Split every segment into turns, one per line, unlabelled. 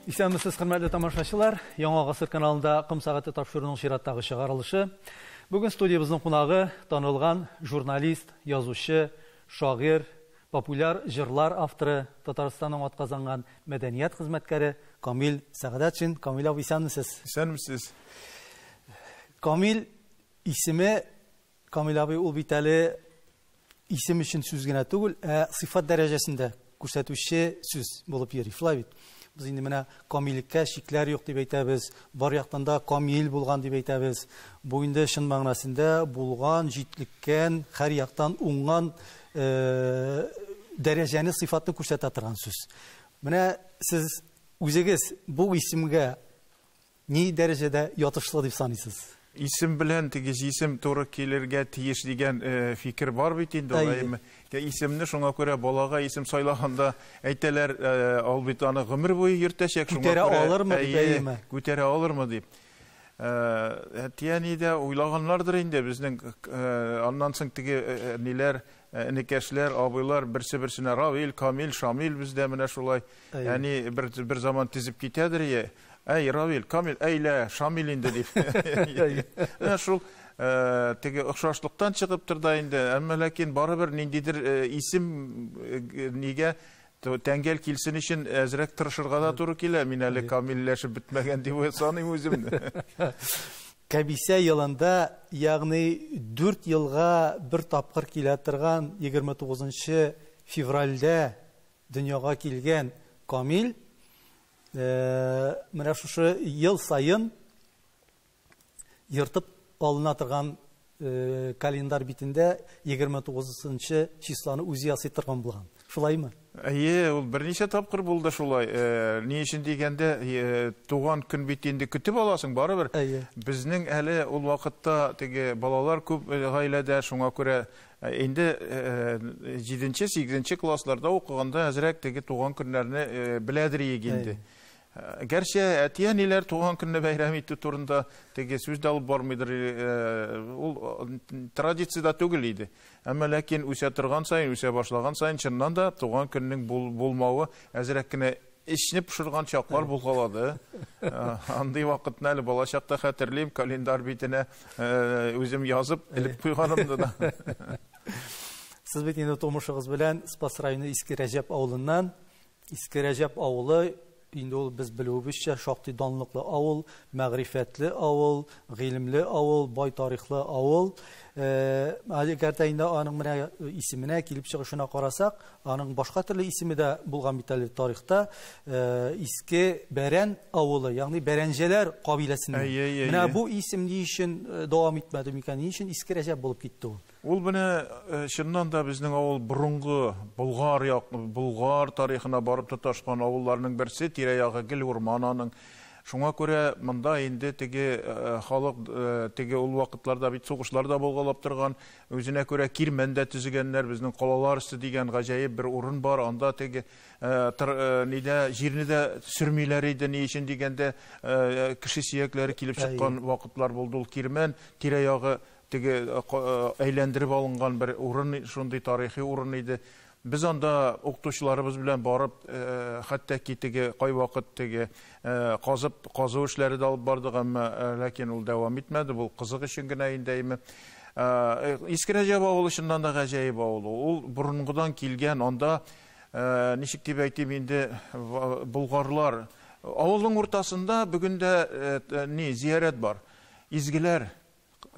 Исәнмесез, хөрмәтле тамашачылар. Яңа гасыр каналында Ком сәгате тапшыруының чираттагы чыгарылышы. Бүген студиябезнең кунагы танылган журналист, язучы, шагыйрь, популяр җырлар авторы, Татарстанның атказанган мәдәният хезмәткәре Камил Сәгъдәтшин. Камил абый, исәнмесез.
Исәнмесез.
Камил исеме, Камил абый, ул бит әле исем өчен сүз генә түгел, ә сыйфат дәрәҗәсендә күрсәтүче сүз булып йөри. Шулай бит. Без инде менә камиллеккә чикләр юк дип әйтәбез, бар яктан да камил булган дип әйтәбез. Бу инде чын мәгънәсендә булган, җитлеккән, һәр яктан уңган дәрәҗәне, сыйфатны күрсәтә торган сүз. Менә сез үзегез бу исемгә ни дәрәҗәдә ятышлы дип саныйсыз?
Исем белән теге җисем туры килергә тиеш дигән фикер бар бит инде ул. Әйеме? Исемне шуңа күрә балага исем сайлаганда әйтәләр, ул бит аны гомер буе йөртәчәк, шуңа
күрә. Күтәрә алырмы дип, әйеме?
Күтәрә алырмы дип. Әти-әни дә уйлаганнардыр инде безнең, аннан соң теге ниләр, энекәшләр, абыйлар берсе-берсенә Равил, Камил, Шамил бездә менә шулай. Әни бер заман тезеп китәдер, Әй, Равил, Камил, әйлә, Шамил инде дип. Менә шул теге охшашлыктан чыгыптыр да инде, әмма ләкин барыбер ниндидер исем нигә тәңгәл килсен өчен әзрәк тырышырга да туры килә. Мин әле камилләшеп бетмәгән дип саныйм үземне.
Кәбисә елында, ягъни 4 елга бер тапкыр килә торган 29 февральдә дөньяга килгән Камил менә шушы ел саен ертып алына торган календарь битендә 29 числоны үзе ясый торган булган. Шулаймы?
Әйе, ул берничә тапкыр булды шулай. Ни өчен дигәндә, туган көн бит инде көтеп аласың барыбер. Безнең әле ул вакытта теге балалар күп гаиләдә, шуңа күрә инде 7-8 классларда укыганда әзрәк теге туган көннәрне беләдер иек инде. Гәрчә әти-әниләр туган көнне бәйрәм итү турында теге сүз дә алып бармыйдыр, ул традиция дә түгел иде. Әмма ләкин үсә торган саен, үсә башлаган саен чыннан да туган көннең булмавы әзрәк кенә эчне пошырган чаклар булгалады. Андый вакытны әле балачакта хәтерлим, календарь битенә үзем язып элеп куйганымны да.
Сез бит инде тумышыгыз белән Спас районы Иске Рәҗәп авылыннан. Иске Рәҗәп авылы инде ул без белүебезчә шактый данлыклы авыл, мәгърифәтле авыл, гыйлемле авыл, бай тарихлы авыл. Әгәр дә инде аның менә исеменә килеп чыгышына карасак, аның башка төрле исеме дә булган бит әле тарихта. Иске Бәрән авылы, ягъни Бәрәнҗәләр кабиләсеннән. Менә бу исем ни өчен дәвам итмәде микән? Ни өчен Иске Рәҗәп булып китте ул?
Ул менә чыннан да безнең авыл борынгы Болгар як, Болгар тарихына барып тоташкан авылларның берсе, тирә-ягы гел урман аның. Шуңа күрә монда инде теге халык теге ул вакытларда бит сугышлар да булгалап торган, үзенә күрә кирмән дә төзегәннәр, безнең Калалар өсте дигән гаҗәеп бер урын бар, анда теге нидә җирне дә сөрмиләр иде, ни өчен дигәндә кеше сөякләре килеп чыккан вакытлар булды. Ул кирмән тирә-ягы теге әйләндереп алынган бер урын, шундый тарихи урын иде. Без анда укытучыларыбыз белән барып, хәтта ки теге кайвакыт теге казып, казу эшләре дә алып бардык, әмма ләкин ул дәвам итмәде, бу кызык өчен генә инде әйме. Иске Рәҗәп авылы чыннан да гаҗәеп авыл. Ул борынгыдан килгән, анда ничек дип әйтим инде, болгарлар. Авылның уртасында бүген дә ни зиярәт бар. Изгеләр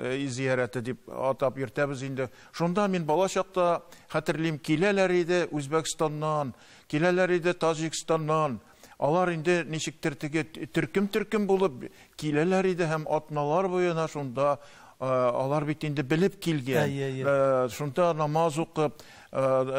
зиярәте дип атап йөртәбез инде. Шунда мин бала чакта хәтерлим, киләләр иде Үзбәкстаннан, киләләр иде Таҗикстаннан. Алар инде ничектер теге төркем-төркем булып киләләр иде һәм атналар буена шунда алар бит инде белеп килгән. Шунда намаз укып,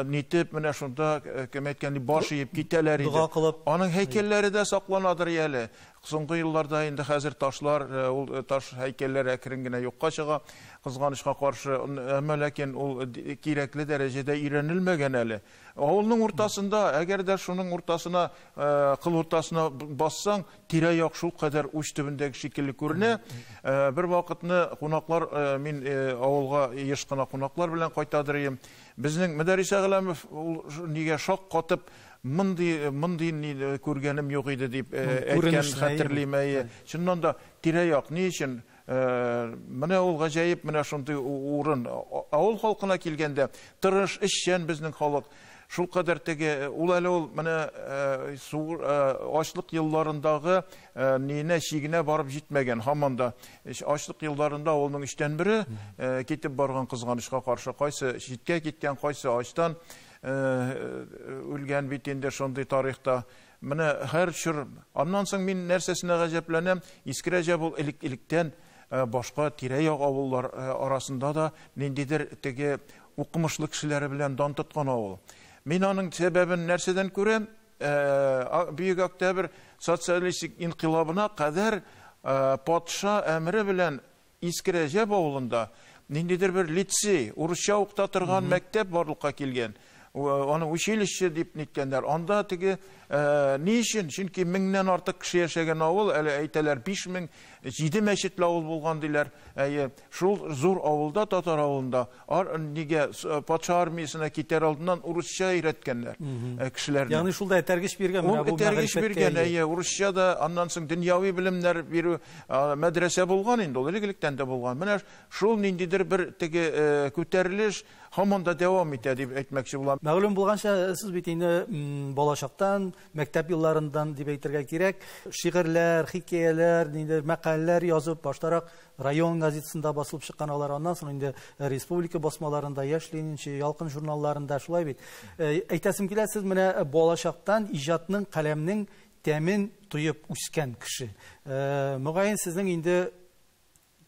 нитеп, менә шунда кем әйткәндәй баш иеп китәләр иде.
Дога кылып.
Аның һәйкәлләре дә сакланадыр әле. Соңгы елларда инде хәзер ташлар, ул таш һәйкәлләр әкрен генә юкка чыга, кызганычка каршы, әмма ләкин ул кирәкле дәрәҗәдә өйрәнелмәгән әле. Авылның уртасында, әгәр дә шуның уртасына, кыл уртасына бассаң, тирә-як шул кадәр уч төбендәге шикелле күренә. Бер вакытны кунаклар, мин авылга еш кына кунаклар белән кайтадыр идем. Безнең Мөдәррис Әгъләмов ул нигә шак катып, Мондый мондый ни күргәнем юк иде дип әйткән хәтерлим. Әйе. Чыннан да тирә-як ни өчен менә ул гаҗәеп менә шундый урын. Авыл халкына килгәндә, тырыш, эшчән безнең халык. Шул кадәр теге ул әле ул менә ачлык елларындагы ниенә чигенә барып җитмәгән. Һаман да ачлык елларында авылның өчтән бере китеп барган, кызганычка каршы, кайсы читкә киткән, кайсы ачтан үлгән бит инде шундый тарихта. Менә һәр чор. Аннан соң мин нәрсәсенә гаҗәпләнәм, Иске Рәҗәп ул элек-электән башка тирә-як авыллар арасында да ниндидер теге укымышлы кешеләре белән дан тоткан авыл. Мин аның сәбәбен нәрсәдән күрәм? Бөек Октябрь социалистик инкыйлабына кадәр патша әмере белән Иске Рәҗәп авылында ниндидер бер лицей, урысча укыта торган мәктәп барлыкка килгән. Аны училище дип ниткәннәр. Анда теге ни өчен? Чөнки меңнән артык кеше яшәгән авыл, әле әйтәләр 5000, 7 мәчетле авыл булган диләр. Әйе, шул зур авылда, татар авылында, нигә патша армиясенә китәр алдыннан урысча өйрәткәннәр кешеләрне.
Ягъни шул да этәргеч биргән менә бу
этәргеч биргән, әйе, урысча да, аннан соң дөньяви белемнәр бирү, мәдрәсә булган инде ул, элек-электән дә булган. Менә шул ниндидер бер теге күтәрелеш һаман да дәвам итә дип әйтмәкче булам.
Мәгълүм булганча, сез бит инде балачактан, мәктәп елларыннан дип әйтергә кирәк, шигырьләр, хикәяләр, ниндидер мәкаләләр язып, баштарак район газетасында басылып чыккан алар, аннан соң инде республика басмаларында, Яшь ленинчы, Ялкын журналларында, шулай бит. Әйтәсем килә, сез менә балачактан иҗатның, каләмнең тәмен тоеп үскән кеше. Мөгаен, сезнең инде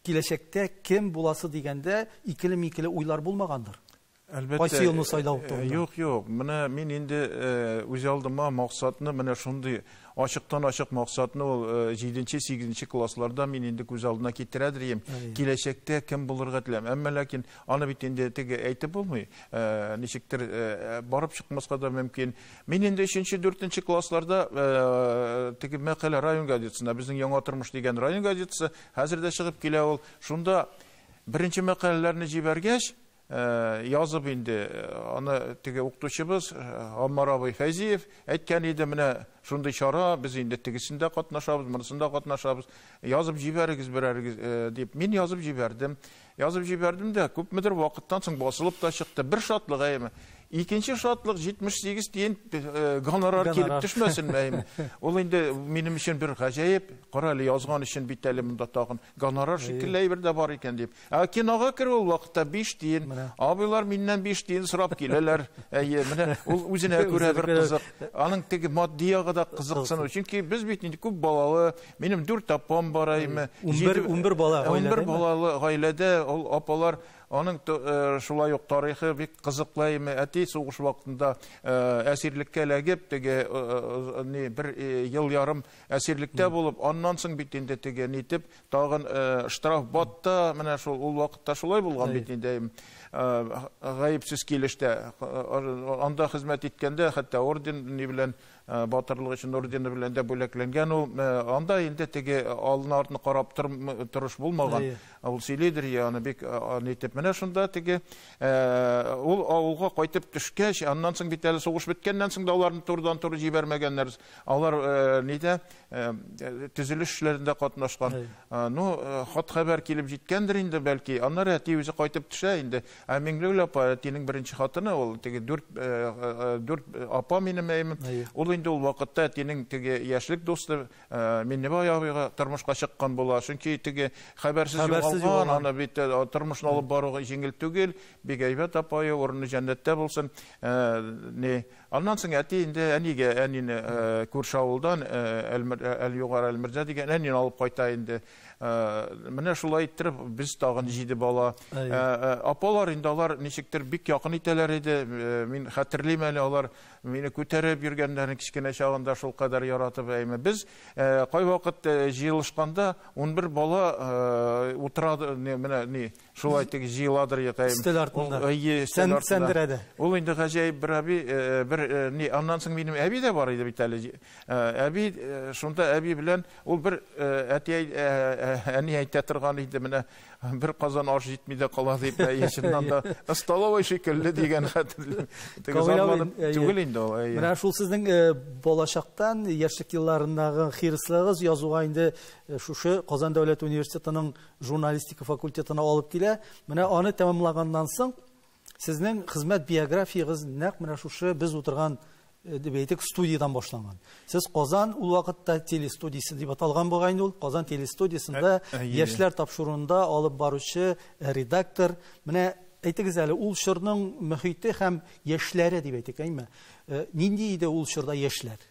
киләчәктә кем буласы дигәндә икеле-микеле уйлар булмагандыр.
Әлбәттә.
Кайсы юлны сайлау турында?
Юк, юк. Менә мин инде үз алдыма максатны, менә шундый ачыктан-ачык максатны ул 7-8 классларда мин инде күз алдына китерәдер идем. Киләчәктә кем булырга теләм. Әмма ләкин аны бит инде теге әйтеп булмый. Ничектер барып чыкмаска да мөмкин. Мин инде 3-4 классларда теге мәкалә район газетасында, безнең Яңа тормыш дигән район газетасы, хәзер дә чыгып килә ул. Шунда беренче мәкаләләрне җибәргәч, язып инде аны теге укытучыбыз Аммар абый Фәйзиев әйткән иде, менә шундый чара, без инде тегесендә катнашабыз, монысында катнашабыз, язып җибәрегез берәрегез дип. Мин язып җибәрдем. Язып җибәрдем дә, күпмедер вакыттан соң басылып та чыкты. Бер шатлык әйеме. Икенче шатлык 78 тиен гонорар килеп төшмәсенме әйеме. Ул инде минем өчен бер гаҗәеп, кара әле язган өчен бит әле монда тагын гонорар шикелле әйбер дә бар икән дип. Ә кинога керү ул вакытта 5 тиен. Абыйлар миннән 5 тиен сорап киләләр. Әйе, менә ул үзенә күрә бер кызык. Аның теге матди ягы да кызыксыну. Чөнки без бит инде күп балалы, минем 4 апам бар әйеме.
11 бала гаиләдә.
11 балалы гаиләдә ул апалар, аның шулай ук тарихы бик кызыклы әйеме. Әти сугыш вакытында әсирлеккә эләгеп, теге бер ел ярым әсирлектә булып, аннан соң бит инде теге нитеп, тагын штраф батта, менә шул ул вакытта шулай булган бит инде, гаепсез килештә. Анда хезмәт иткәндә, хәтта орден ни белән, батырлык өчен ордены белән дә бүләкләнгән ул. Анда инде теге алны артны карап торыш булмаган. Ул сөйлидер, аны бик нитеп. Менә шунда теге ул авылга кайтып төшкәч, аннан соң бит әле сугыш беткәннән соң да аларны турыдан-туры җибәрмәгәннәр. Алар нидә төзелеш эшләрендә катнашкан. Ну, хат-хәбәр килеп җиткәндер инде бәлки. Аннары әти үзе кайтып төшә инде. Ә Миңлегөл апа, әтинең беренче хатыны, ул теге дүрт апа минем әйем. Ул инде ул вакытта әтинең теге яшьлек дусты Миннебай абыйга тормышка чыккан була. Чөнки теге хәбәрсез югалган, аны бит тормышны алып баруга җиңел түгел. Бик әйбәт апай, урыны җәннәттә булсын. Аннан соң әти инде әнигә, әнине күрше авылдан Әлюгар Әлмирзә дигән әнине алып кайта инде. Менә шулай иттереп без тагын 7 бала. Апалар инде алар ничектер бик якын итәләр иде. Мин хәтерлим әле, алар мине күтәреп йөргәннәрен кечкенә чагында шул кадәр яратып әйме. Без кайвакыт җыелышканда 11 бала утыра, менә ни Шулай теге җыеладыр ятаем.
Өстәл артында.
Әйе, өстәл артында.
Сәндерәдә.
Ул инде гаҗәеп бер әби, бер ни, аннан соң минем әби дә бар иде бит әле. Әби, шунда әби белән ул бер әти, әни әйтә торган иде, менә бер казан аш җитми дә кала дип, әйе, чыннан да столовой шикелле дигән хәтерлим. Теге зарланып түгел инде ул, әйе.
Менә шул сезнең балачактан, яшьлек елларындагы хирыслыгыз язуга инде шушы Казан дәүләт университетының журналистика факультетына алып килә. Менә аны тәмамлаганнан соң сезнең хезмәт биографиягез нәкъ менә шушы без утырган дип әйтик студиядан башланган. Сез Казан ул вакытта телестудиясе дип аталган булган инде ул. Казан телестудиясендә яшьләр тапшыруында алып баручы редактор. Менә әйтегез әле, ул чорның мөхите һәм яшьләре дип әйтик, әйме? Нинди иде ул чорда яшьләр?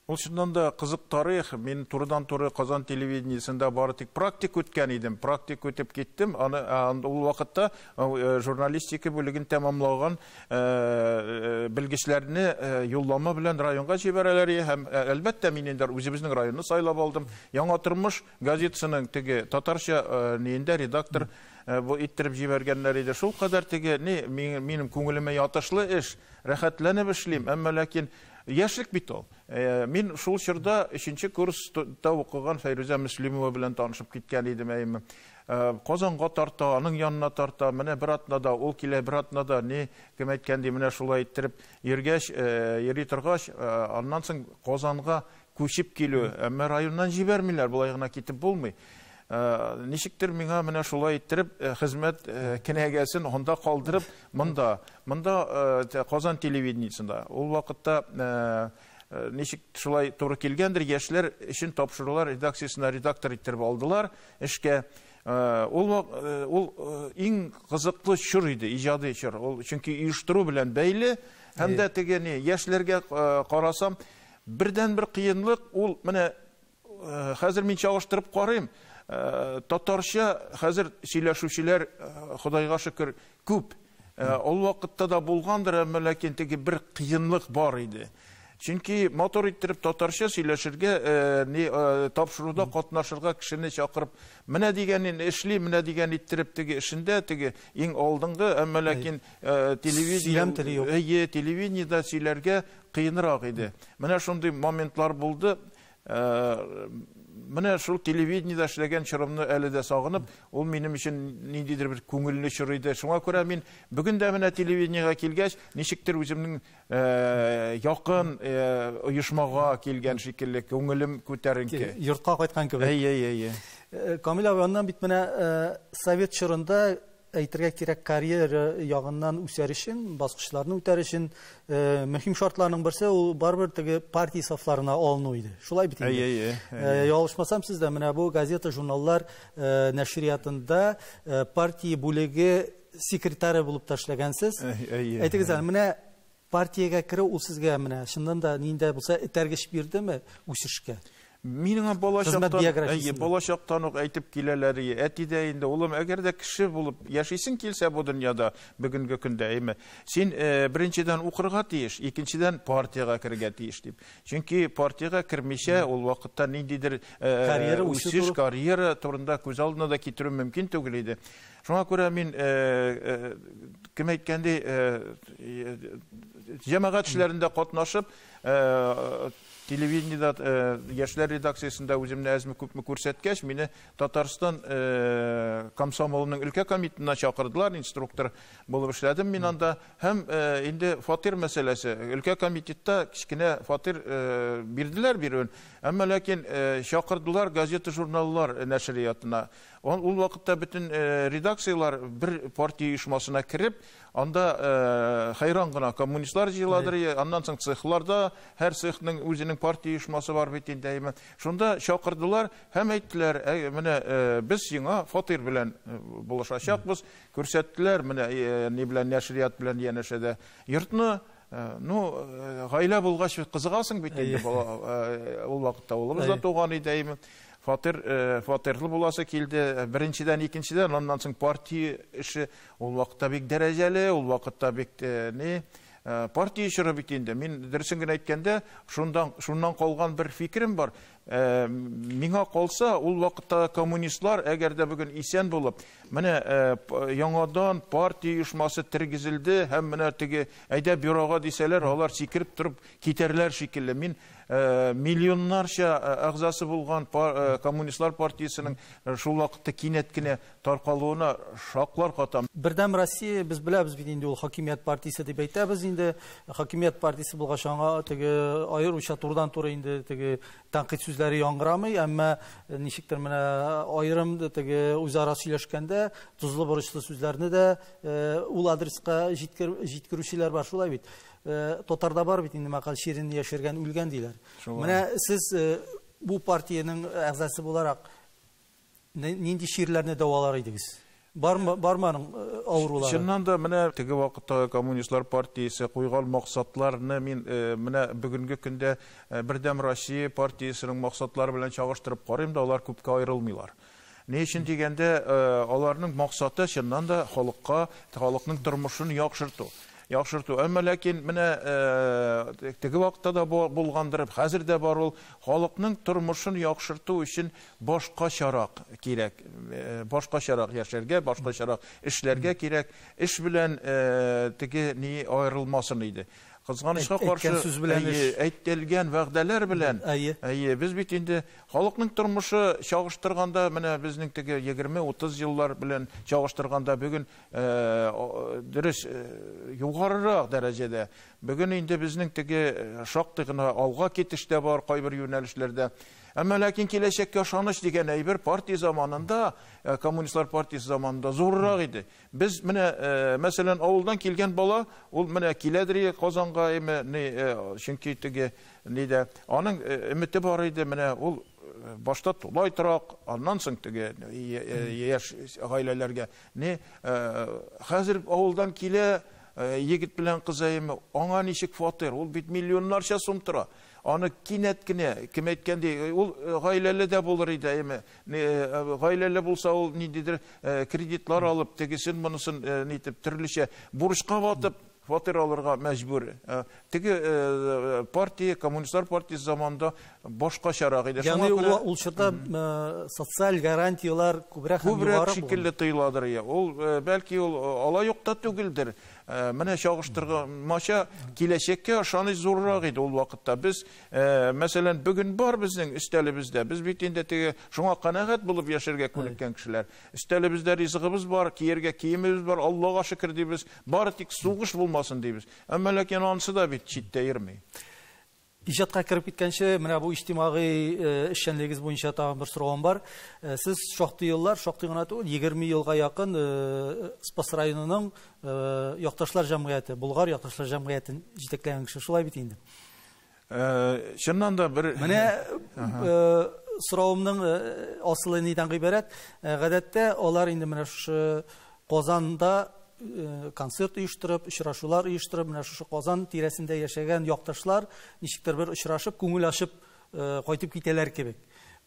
Ул чыннан да кызык тарих. Мин турыдан-туры Казан телевидениесендә бары тик практик үткән идем. Практик үтеп киттем. Аны ул вакытта журналистика бүлеген тәмамлаган белгечләрне юллама белән районга җибәрәләр һәм әлбәттә мин инде үзебезнең районны сайлап алдым. Яңа тормыш газетасының теге татарча ниендә редактор бу иттереп җибәргәннәр иде. Шул кадәр теге ни минем күңелемә ятышлы эш, рәхәтләнеп эшлим, әмма ләкин яшьлек бит ул. Мин шул чорда 3нче курста укыган Фәйрүзә Мөслимова белән танышып киткән идем, әйме. Казанга тарта, аның янына тарта, менә бер атнада ул килә, бер атнада ни, кем әйткән ди, менә шулай иттереп йөргәч, йөри торгач, аннан соң Казанга күчеп килү, әмма районнан җибәрмиләр, болай гына китеп булмый. Ничектер миңа менә шулай иттереп хезмәт кенәгәсен анда калдырып, монда Казан телевидениесендә. Ул вакытта ничек шулай туры килгәндер, яшьләр өчен тапшырулар редакциясенә редактор иттереп алдылар эшкә. Ул иң кызыклы чор иде, иҗади чор. Ул чөнки оештыру белән бәйле һәм дә теге ни, яшьләргә карасам, бердән-бер кыенлык ул менә хәзер мин чагыштырып карыйм. Татарча хәзер сөйләшүчеләр, Худайга шөкер, күп. Ул вакытта да булгандыр, әмма ләкин теге бер кыенлык бар иде. Чөнки матур иттереп татарча сөйләшергә, тапшыруда катнашырга кешене чакырып, менә дигәнен эшли, менә дигән иттереп теге эшендә, теге иң алдынгы, әмма ләкин телевидение, телевидениедә сөйләргә кыенрак иде. Менә шундый моментлар булды. Менә шул телевидениедә эшләгән чорымны әле дә сагынып, ул минем өчен ниндидер бер күңелле чор иде. Шуңа күрә мин бүген дә менә телевидениегә килгәч, ничектер үземнең якын оешмага килгән шикелле, күңелем күтәренке.
Йортка кайткан кебек.
Әйе, әйе, әйе.
Камил абый, аннан бит менә совет чорында әйтергә кирәк, карьера ягыннан үсәр өчен, баскычларны үтәр өчен мөһим шартларның берсе ул барыбер теге партия сафларына алыну иде. Шулай бит инде.
Әйе, әйе.
Ялгышмасам, сез дә менә бу газета, журналлар нәшриятында партия бүлеге секретаре булып та эшләгәнсез. Әйтегез әле, менә партиягә керү ул сезгә менә чыннан да нинди булса этәргеч бирдеме үсешкә?
Минем балачактан ук әйтеп киләләр, әти дә инде, улым, әгәр дә кеше булып яшисең килсә бу дөньяда бүгенге көндә, әйме, син беренчедән укырга тиеш, икенчедән партиягә керергә тиеш дип. Чөнки партиягә кермичә ул вакытта ниндидер үсеш, карьера турында күз алдына да китерү мөмкин түгел иде. Шуңа күрә мин, кем әйткәндәй, җәмәгать эшләрендә катнашып, телевидениедә, яшьләр редакциясендә үземне әзме күпме күрсәткәч, мине Татарстан комсомолының өлкә комитетына чакырдылар, инструктор булып эшләдем мин анда. Һәм инде фатир мәсьәләсе, өлкә комитетта кечкенә фатир бирделәр бирүен, әмма ләкин чакырдылар газета-журналлар нәшриятына. Ул вакытта бөтен редакцияләр бер партия оешмасына кереп, анда хайран гына коммунистлар җыеладыр, аннан соң цехларда һәр цехның үзенең партия оешмасы бар бит инде, әйме. Шунда чакырдылар һәм әйттеләр, менә без сиңа фатир белән булышачакбыз, күрсәттеләр, менә ни белән нәшрият белән янәшәдә йортны. Ну, гаилә булгач кызыгасың бит инде, ул вакытта улыбыз да туган иде, әйме. Фатирлы буласы килде, беренчедән, икенчедән, аннан соң партия эше ул вакытта бик дәрәҗәле, ул вакытта бик ни, партия чоры бит инде. Мин дөресен генә әйткәндә, шуннан калган бер фикерем бар. Миңа калса, ул вакытта коммунистлар, әгәр дә бүген исән булып, менә яңадан партия оешмасы тергезелде һәм менә теге әйдә бюрога дисәләр, алар сикереп торып китәрләр шикелле. Мин миллионнарча әгъзасы булган коммунистлар партиясенең шул вакытта кинәт кенә таркалуына шаклар катам.
Бердәм Россия, без беләбез бит инде, ул хакимият партиясе дип әйтәбез инде. Хакимият партиясе булгач, аңа теге аеруча турыдан-туры инде теге тәнкыйть сүзләре яңгырамый, әмма ничектер менә аерым теге үзара сөйләшкәндә тозлы борычлы сүзләрне дә ул адреска җиткерүчеләр бар, шулай бит. Татарда бар бит инде мәкаль, чирен яшергән үлгән диләр. Менә сез бу партиянең әгъзасы буларак нинди чирләрне дәвалар идегез? Бармы, бармы аның авырулары?
Чыннан да менә теге вакытта коммунистлар партиясе куйган максатларны мин менә бүгенге көндә Бердәм Россия партиясенең максатлары белән чагыштырып карыйм да, алар күпкә аерылмыйлар. Ни өчен дигәндә, аларның максаты чыннан да халыкка, халыкның тормышын яхшырту. Яхшырту. Әмма ләкин менә теге вакытта да булгандыр, хәзер дә бар ул, халыкның тормышын яхшырту өчен башкачарак кирәк. Башкачарак яшәргә, башкачарак эшләргә кирәк. Эш белән теге ни аерылмасын иде. Кызганычка каршы, әйтелгән вәгъдәләр белән, әйе, без бит инде халыкның тормышы чагыштырганда, менә безнең теге 20-30 еллар белән чагыштырганда бүген дөрес югарырак дәрәҗәдә. Бүген инде безнең теге шактый гына алга китеш тә бар кайбер юнәлешләрдә. Әмма ләкин киләчәккә ышаныч дигән әйбер партия заманында, коммунистлар партиясе заманында зуррак иде. Без менә, мәсәлән, авылдан килгән бала, ул менә киләдер Казанга, чөнки теге нидә, аның өмете бар иде, менә ул башта тулай торак, аннан соң теге яшь гаиләләргә. Не, хәзер авылдан килә егет белән кыз, аңа ничек фатир, ул бит миллионнарча сум тора. Аны кинәт кенә, кем әйткәндәй, ул гаиләле дә булыр иде, әйме. Гаиләле булса, ул ниндидер кредитлар алып, тегесен, монысын нитеп, төрлечә бурычка батып, фатир алырга мәҗбүр. Теге партия, коммунистлар партиясе заманында башкачарак иде.
Ягъни ул чорда социаль гарантияләр күбрәк һәм югары
шикелле тоеладыр. Ул бәлки ул алай ук та түгелдер. Менә чагыштырмача киләчәккә ышаныч зуррак иде ул вакытта. Без, мәсәлән, бүген бар безнең өстәлебездә. Без бит инде теге шуңа канәгать булып яшәргә күнеккән кешеләр. Өстәлебездә ризыгыбыз бар, кияргә киемебез бар, Аллага шөкер дибез. Бары тик сугыш булмасын дибез. Әмма ләкин анысы да бит читтә йөрми.
Иҗатка кереп киткәнче, менә бу иҗтимагый эшчәнлегегез буенча тагын бер соравым бар. Сез шактый еллар, шактый гына түгел, 20 елга якын Спас районының якташлар җәмгыяте, Болгар якташлар җәмгыятен җитәкләгән кеше, шулай бит инде?
Чыннан да бер
менә соравымның асылы нидән гыйбарәт? Гадәттә алар инде менә шушы Казанда концерт оештырып, очрашулар оештырып, менә шушы Казан тирәсендә яшәгән якташлар ничектер бер очрашып, күңел ачып кайтып китәләр кебек.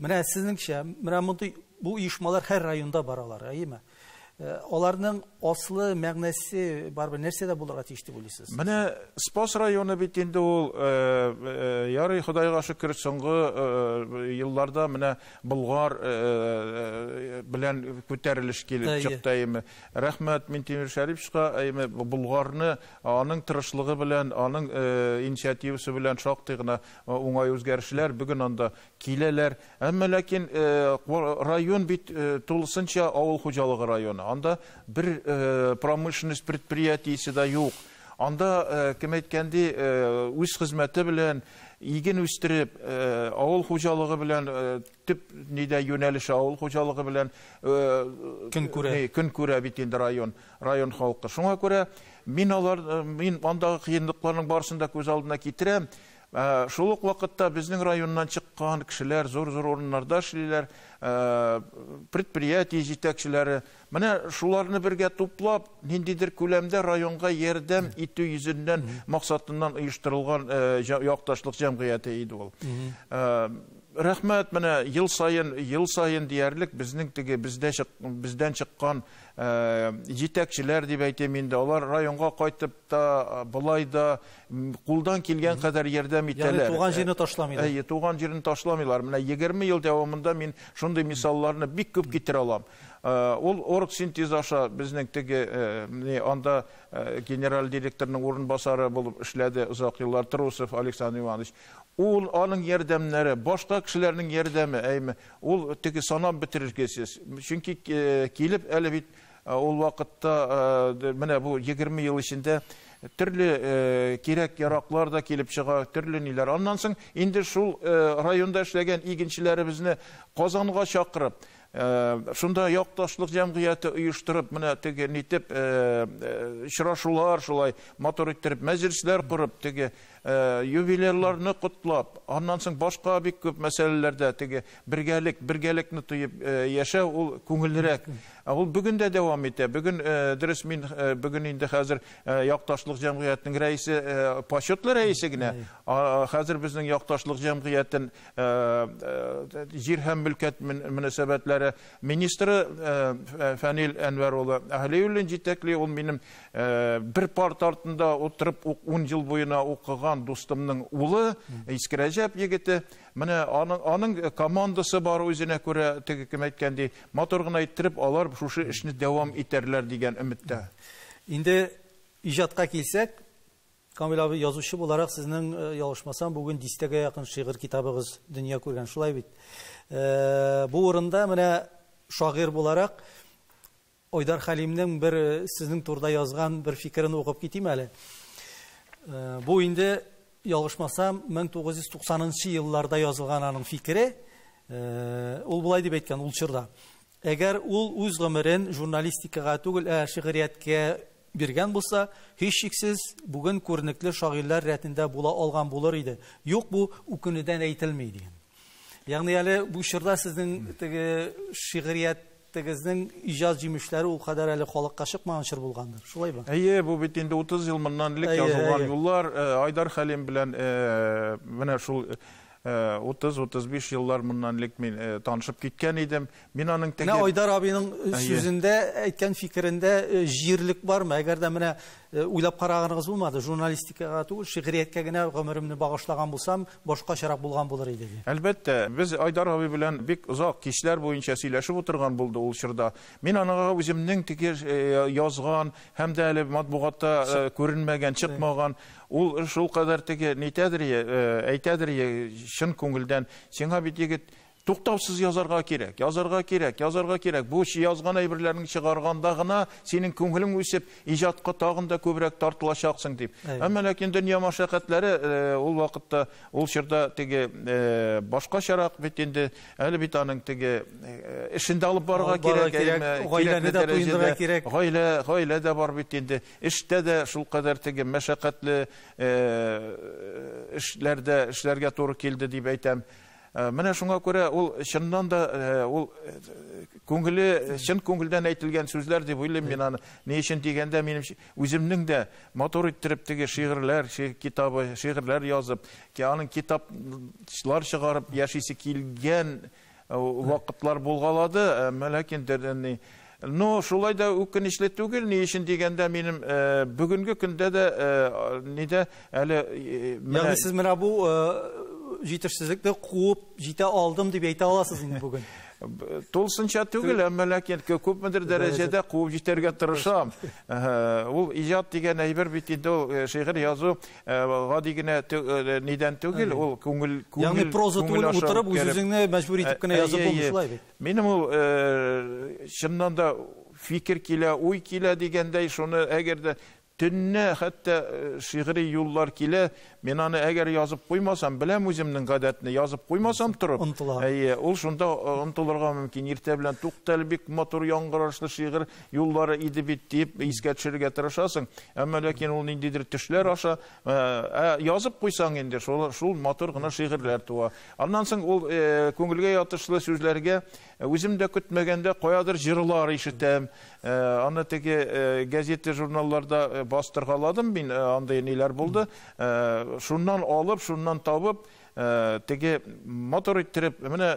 Менә сезнеңчә, менә мондый бу оешмалар һәр районда бар алар, әйеме? Аларның аслы, мәгънәсе барыбер нәрсәдә булырга тиеш дип уйлыйсыз?
Менә Спас районы бит инде ул, ярый Ходайга шөкер, соңгы елларда менә Болгар белән күтәрелеш килеп чыкты, әйеме? Рәхмәт Минтимер Шәриповичка, әйеме, Болгарны аның тырышлыгы белән, аның инициативасы белән шактый гына уңай үзгәрешләр бүген анда киләләр. Әмма ләкин район бит тулысынча авыл хуҗалыгы районы. Анда бер промышленность предприятиесе дә юк. Анда, кем әйткәндәй, үз хезмәте белән иген үстереп, авыл хуҗалыгы белән, төп нидә юнәлеше авыл хуҗалыгы белән
көн күрә.
Көн күрә бит инде район, район халкы. Шуңа күрә мин алар, мин андагы кыенлыкларның барысын да күз алдына китерәм. Шул ук вакытта безнең районнан чыккан кешеләр зур-зур урыннарда эшлиләр, предприятие җитәкчеләре. Менә шуларны бергә туплап, ниндидер күләмдә районга ярдәм итү йөзеннән максатыннан оештырылган якташлык җәмгыяте иде ул. Рәхмәт, менә ел саен, ел саен диярлек безнең теге бездә чык, бездән чыккан җитәкчеләр дип әйтәм инде, алар районга кайтып та, болай да кулдан килгән кадәр ярдәм итәләр.
Ягъни туган җирне ташламыйлар.
Әйе, туган җирне ташламыйлар. Менә 20 ел дәвамында мин шундый мисалларны бик күп китерә алам. Ул оргсинтез аша безнең теге анда генераль директорның урынбасары булып эшләде озак еллар Трусов Александр Иванович. Ул аның ярдәмнәре, башка кешеләрнең ярдәме, әйме, ул теге санап бетерергесез. Чөнки килеп әле бит ул вакытта менә бу 20 ел эчендә төрле кирәк-яраклар да килеп чыга, төрле ниләр. Аннан соң инде шул районда эшләгән игенчеләребезне Казанга чакырып, шунда якташлык җәмгыяте оештырып, менә теге нитеп очрашулар шулай матур иттереп, мәҗлесләр корып, теге юбилейларны котлап, аннан соң башка бик күп мәсьәләләрдә теге бергәлек, бергәлекне тоеп яшәү ул күңеллерәк. Ул бүген дә дәвам итә. Бүген дөрес мин бүген инде хәзер якташлык җәмгыятенең рәисе, почетлы рәисе генә. Хәзер безнең якташлык җәмгыятен җир һәм мөлкәт мөнәсәбәтләре министры Фәнил Әнвәр улы Әһлиуллин җитәкли. Ул минем бер парта артында утырып 10 ел буена укыган дустымның улы, Иске Рәҗәп егете. Менә аның командасы бар үзенә күрә, теге кем әйткәндәй, матур гына иттереп алар шушы эшне дәвам итәрләр дигән өметтә.
Инде иҗатка килсәк, Камил абый, язучы буларак сезнең, ялгышмасам, бүген дистәгә якын шигырь китабыгыз дөнья күргән, шулай бит? Бу урында менә шагыйрь буларак Айдар Хәлимнең бер сезнең турыда язган бер фикерен укып китим әле. Бу инде, ялгышмасам, 1990 елларда язылган аның фикере. Ул болай дип әйткән ул чорда. Әгәр ул үз гомерен журналистикага түгел, ә шигърияткә биргән булса, һичшиксез бүген күренекле шагыйрьләр рәтендә була алган булыр иде. Юк, бу үкенүдән әйтелми дигән. Ягъни әле бу чорда сезнең теге шигъриятегезнең иҗат җимешләре ул кадәр әле халыкка чыкмаган чор булгандыр. Шулаймы?
Әйе, бу бит инде 30 ел моннан элек язылган юллар. Айдар Хәлим белән менә шул 30-35 еллар моннан элек мин танышып киткән идем. Мин аның теге
Менә Айдар абыйның сүзендә, әйткән фикерендә җирлек бармы? Әгәр дә менә уйлап караганыгыз булмады, журналистикага түгел, шигърияткә генә гомеремне багышлаган булсам, башкачарак булган булыр иде.
Әлбәттә, без Айдар абый белән бик озак кичләр буенча сөйләшеп утырган булды ул чорда. Мин анага үземнең теге язган һәм дә әле матбугатта күренмәгән, чыкмаган, ул шул кадәр теге нитәдер, әйтәдер, чын күңелдән, сиңа бит егет туктаусыз язарга кирәк, язарга кирәк, язарга кирәк. Бу язган әйберләрне чыгарганда гына синең күңелең үсеп, иҗатка тагын да күбрәк тартылачаксың дип. Әмма ләкин дөнья мәшәкатьләре ул вакытта, ул чорда теге башкачарак бит инде, әле бит аның теге эшен дә алып барырга кирәк,
гаиләне дә туендырырга кирәк.
Гаилә дә бар бит инде. Эштә дә шул кадәр теге мәшәкатьле эшләрдә эшләргә туры килде дип әйтәм. Менә шуңа күрә ул чыннан да ул күңеле чын күңелдән әйтелгән сүзләр дип уйлыйм мин аны. Ни өчен дигәндә, минем үземнең дә матур иттереп теге шигырьләр, китабы, шигырьләр язып, аның китаплар чыгарып яшисе килгән вакытлар булгалады, әмма ләкин но шулай да үкенечле түгел, ни өчен дигәндә, минем бүгенге көндә дә нидә әле
Ягъни сез менә бу җитешсезлекне куып җитә алдым дип әйтә аласыз инде бүген.
Тулысынча түгел, әмма ләкин күпмедер дәрәҗәдә куып җитәргә тырышам. Ул иҗат дигән әйбер бит инде, ул шигырь язу гади генә нидән түгел, ул күңел, күңел.
Ягъни проза түгел, утырып үз-үзеңне мәҗбүр итеп кенә язып булмый, шулай бит.
Минем ул чыннан да фикер килә, уй килә дигәндәй, шуны әгәр дә төнне хәтта шигъри юллар килә, мин аны әгәр язып куймасам, беләм үземнең гадәтне, язып куймасам торып, әйе, ул шунда онытылырга мөмкин. Иртә белән туктал, бик матур яңгырашлы шигырь юллары иде бит дип искә төшерергә тырышасың. Әмма ләкин ул ниндидер төшләр аша, язып куйсаң инде, шул матур гына шигырьләр туа. Аннан соң ул күңелгә ятышлы сүзләргә үзем дә көтмәгәндә каядыр җырлар ишетәм. Аны теге газета, журналларда бастыргаладым мин, андый ниләр булды. Шуннан алып, шуннан табып, Теге матур иттереп, менә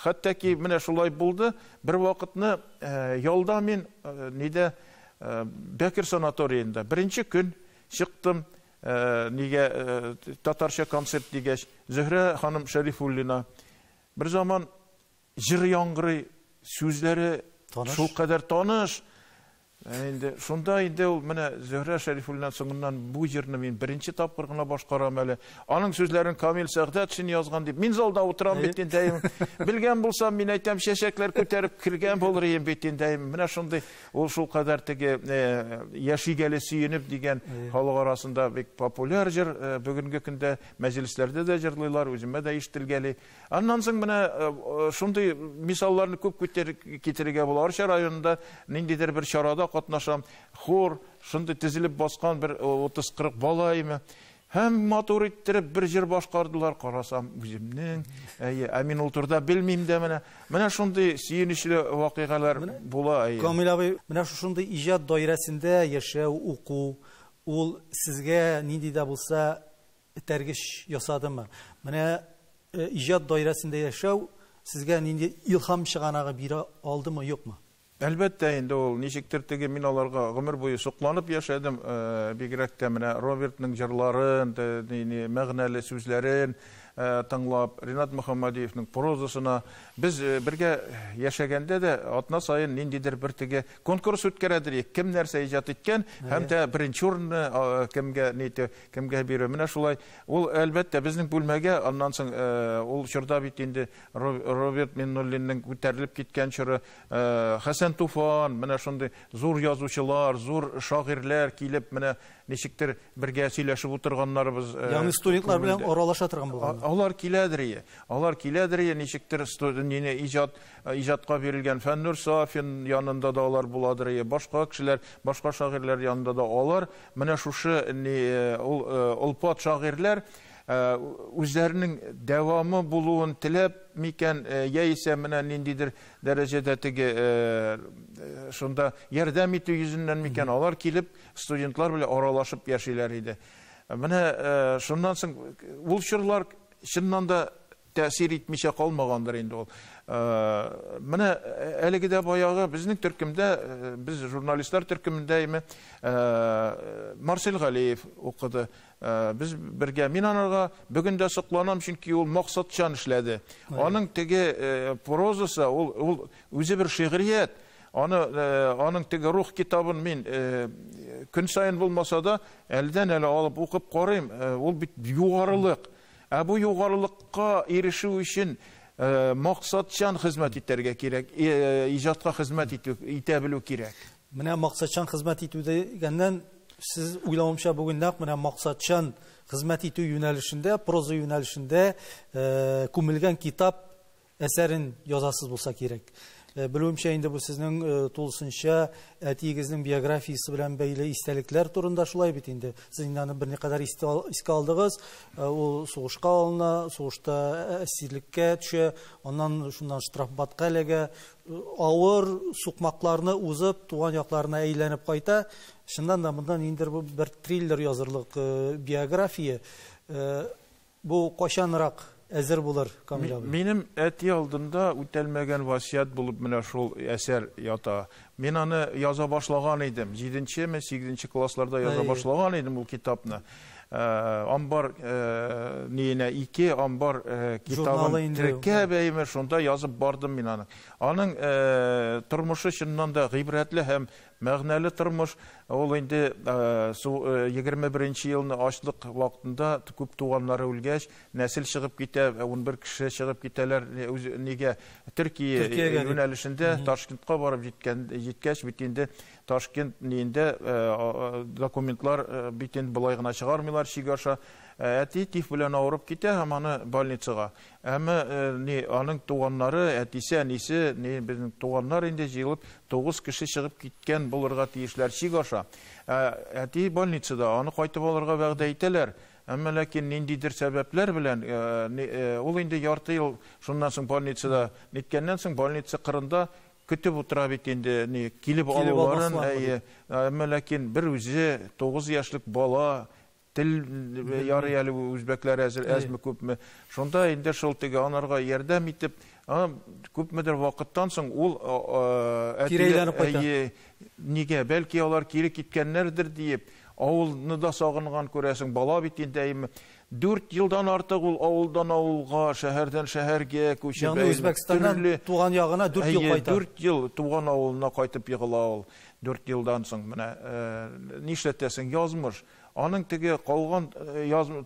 хәтта ки менә шулай булды. Бер вакытны ялда мин нидә Бәкер санаториенда беренче көн чыктым, нигә татарча концерт дигәч, Зөһрә ханым Шәрифуллина бер заман җыр яңгырый, сүзләре шул кадәр таныш. Инде шунда инде ул менә Зөһрә Шәрифуллина соңыннан бу җырны мин беренче тапкыр гына башкарам әле. Аның сүзләрен Камил Сәгъдәтшин язган дип. Мин залда утырам бит инде. Белгән булсам, мин әйтәм, чәчәкләр күтәреп кергән булыр идем бит инде. Менә шундый ул шул кадәр теге яшигәле сөенеп дигән халык арасында бик популяр җыр. Бүгенге көндә мәҗлесләрдә дә җырлыйлар, үземә дә ишетелгәли. Аннан соң менә шундый мисалларны күп китерергә була. Арча районында ниндидер бер чарада катнашам. Хор, шундый тезелеп баскан бер 30-40 бала име. Һәм матур иттереп бер җыр башкардылар. Карасам, үземнең, әйе, ә мин ул турыда белмим дә менә. Менә шундый сөенечле вакыйгалар була, әйе.
Камил абый, менә шушындый иҗат даирәсендә яшәү, уку, ул сезгә нинди дә булса этәргеч ясадымы? Менә иҗат даирәсендә яшәү сезгә нинди илһам чыганагы бирә алдымы, юкмы?
Әлбәттә инде ул ничектер теге мин аларга гомер буе сокланып яшәдем, бигрәк тә менә Робертның җырларын, мәгънәле сүзләрен тыңлап, Ринат Мөхәммәдиевның прозасына без бергә яшәгәндә дә атна саен ниндидер бер теге конкурс үткәрәдер, кем нәрсә иҗат иткән һәм дә беренче урынны кемгә нитә, кемгә бирә. Менә шулай ул әлбәттә безнең бүлмәгә аннан соң ул чорда бит инде Роберт Миннуллинның күтәрелеп киткән чоры, Хәсән Туфан, менә шундый зур язучылар, зур шагыйрьләр килеп, менә ничектер бергә сөйләшеп утырганнарыбыз.
Ягъни студентлар белән аралаша торган булганнар.
Алар киләдер, алар киләдер, ничектер иҗат, иҗатка бирелгән Фәннур Сафин янында да алар буладыр, башка кешеләр, башка шагыйрьләр янында да алар. Менә шушы ул олпат шагыйрьләр үзләренең дәвамы булуын теләп микән, яисә менә ниндидер дәрәҗәдә теге шунда ярдәм итү йөзеннән микән, алар килеп студентлар белән аралашып яшиләр иде. Менә шуннан соң ул чорлар чыннан да тәэсир итмичә калмагандыр инде ул. Менә әлеге дә баягы безнең төркемдә, без журналистлар төркемендә име, Марсель Галиев укыды. Без бергә, мин анарга бүген дә сокланам, чөнки ул максатчан эшләде. Аның теге прозасы, ул үзе бер шигърият. Аны, аның теге рух китабын мин көн саен булмаса да, әлдән әле алып укып карыйм. Ул бит югарылык. Ә бу югарылыкка ирешү өчен максатчан хезмәт итәргә кирәк, иҗатка хезмәт итә белү кирәк.
Менә максатчан хезмәт итү дигәннән, сез уйлавымча бүген нәкъ менә максатчан хезмәт итү юнәлешендә, проза юнәлешендә күмелгән китап әсәрен язасыз булса кирәк. Белүемчә инде бу сезнең тулысынча әтиегезнең биографиясе белән бәйле истәлекләр турында шулай бит инде. Сез инде аны берникадәр искә алдыгыз. Ул сугышка алына, сугышта әсирлеккә төшә, аннан шуннан штрафбатка эләгә, авыр сукмакларны узып туган якларына әйләнеп кайта. Чыннан да монда ниндидер бер триллер язырлык биография. Бу кайчанрак әзер булыр, Камил абый?
Минем әти алдында үтәлмәгән васыять булып менә шул әсәр ята. Мин аны яза башлаган идем. 7-нчеме, 8-нче классларда яза башлаган идем ул китапны. Амбар ниенә ике амбар китабын теркәп әйме, шунда язып бардым мин аны. Аның тормышы чыннан да гыйбрәтле һәм мәгънәле тормыш. Ул инде 21 елны ачлык вакытында күп туганнары үлгәч, нәсел чыгып китә, 11 кеше чыгып китәләр. Нигә? Төркия юнәлешендә Ташкентка барып җиткәч, бит инде Ташкент ниендә документлар бит инде болай гына чыгармыйлар чик аша. Әти тиф белән авырып китә һәм аны больницага. Әмма ни аның туганнары, әтисе, әнисе, ни безнең туганнар инде җыелып 9 кеше чыгып киткән булырга тиешләр чик аша. Әти больницада, аны кайтып алырга вәгъдә итәләр. Әмма ләкин ниндидер сәбәпләр белән ул инде ярты ел шуннан соң больницада ниткәннән соң больница кырында көтеп утыра бит инде, ни килеп алуларын, әмма ләкин бер үзе 9 яшьлек бала Тел ярый әле үзбәкләр әзер, әзме күпме. Шунда инде шул теге анарга ярдәм итеп, күпмедер вакыттан соң ул
кире әйләнеп кайта.
Нигә? Бәлки алар кире киткәннәрдер диеп, авылны да сагынган күрәсең, бала бит инде әйме. 4 елдан артык ул авылдан авылга, шәһәрдән шәһәргә күчеп.
Ягъни Үзбәкстаннан туган ягына 4 ел кайта.
4 ел туган авылына кайтып егыла ул. 4 елдан соң менә нишләтәсең, язмыш. Аның теге калган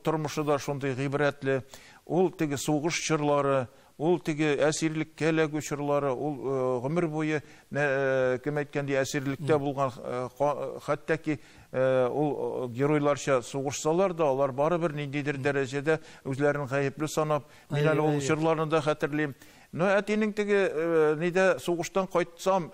тормышы да шундый гыйбрәтле. Ул теге сугыш чорлары, ул теге әсирлеккә эләгү чорлары, ул гомер буе кем әйткәндәй әсирлектә булган, хәтта ки ул геройларча сугышсалар да, алар барыбер ниндидер дәрәҗәдә үзләрен гаепле санап, мин әле ул чорларны да хәтерлим. Но әтинең теге нидә сугыштан кайтсам,